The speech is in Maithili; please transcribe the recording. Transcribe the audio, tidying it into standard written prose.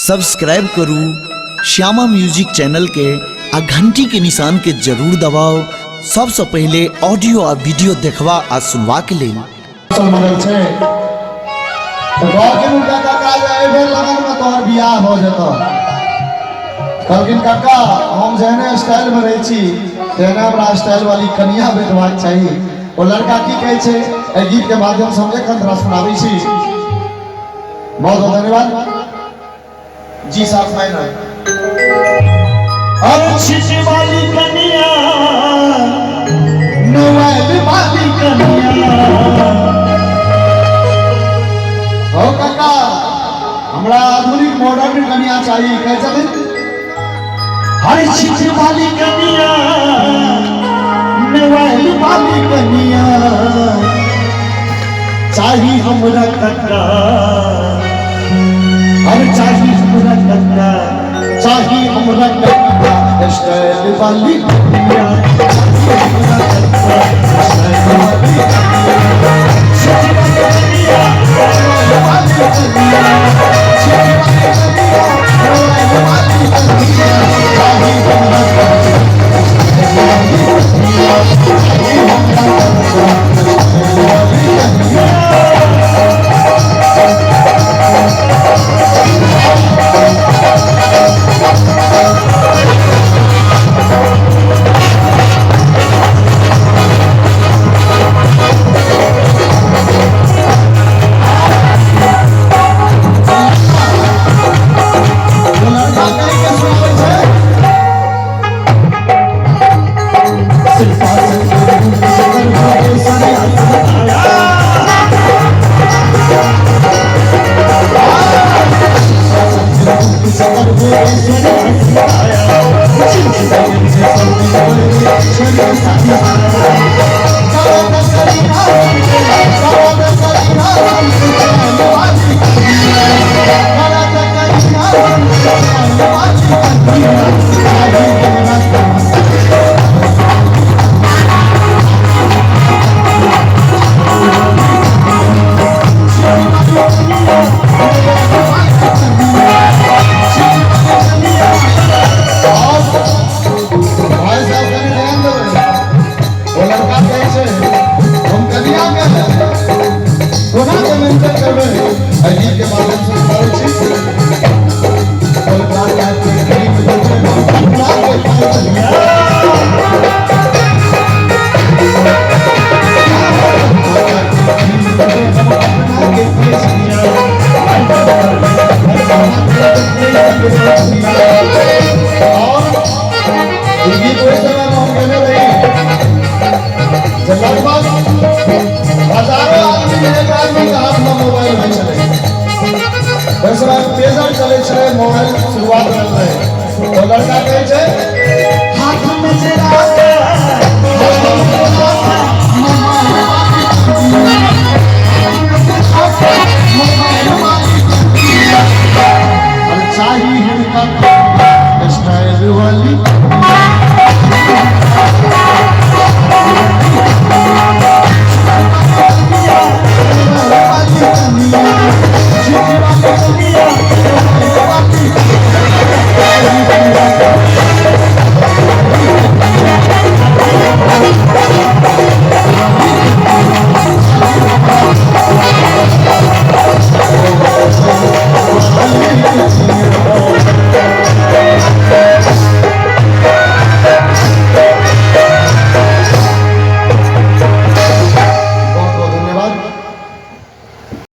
सब्सक्राइब करू श्यामा म्यूजिक चैनल के आ घंटी के निशान के जरूर दबाओ सबसे पहले ऑडियो आ वीडियो देखवा आ सुनवा के लेल। मंगल छै तऽ कहलखिन हुनका काका जे एहि बेर लगनमे तोहर बियाह भऽ जेतऽ। कहलखिन काका हम जेहने स्टाइलमे रहै छी तेहने हमरा स्टाइल वाली कनिया भेटबाक चाही। ओ लड़का की कहै छै एहि गीतके माध्यमसँ हम एक अंतरा सुनाबै छी। बहुत बहुत धन्यवाद जी साहब। फाइनल अच्छी वाली कनिया मोबाइल वाली कनिया। हो काका हमरा आधुनिक मॉडर्न कनिया चाही। कहै छथिन हर छिट वाली कनिया मोबाइल वाली कनिया चाही हमरा कक्का, हर चाही हमरा कक्का, चाही हमरा कक्का स्टाइल वाली कनिया, चाही हमरा कक्का स्टाइल वाली कनिया, वाली कनिया, वाली कनिया, चाही हमरा कक्का वाली कनिया। लड़का कहि के सुनाबै छै। भाई साहब कनि ध्यान देबै। ओ लड़का कहै छै हम कनिया के कोना के मेंटेन करबै। एहि गीत के माध्यम से सुनाबै छी। कोलकाता के गरीब बच्चे अपना के पाई और ई गीत ओहि समय में हम गेने रही जब लगभग हजारों आदमी में एक आदमी के हाथ में मोबाइल होइ छलै। ओहि समय पेजर चलै छलै, मोबाइल शुरुआत भेल रहै। तो लड़का कहै छै हाथ में जरा और चाही हुनका स्टाइल वाली।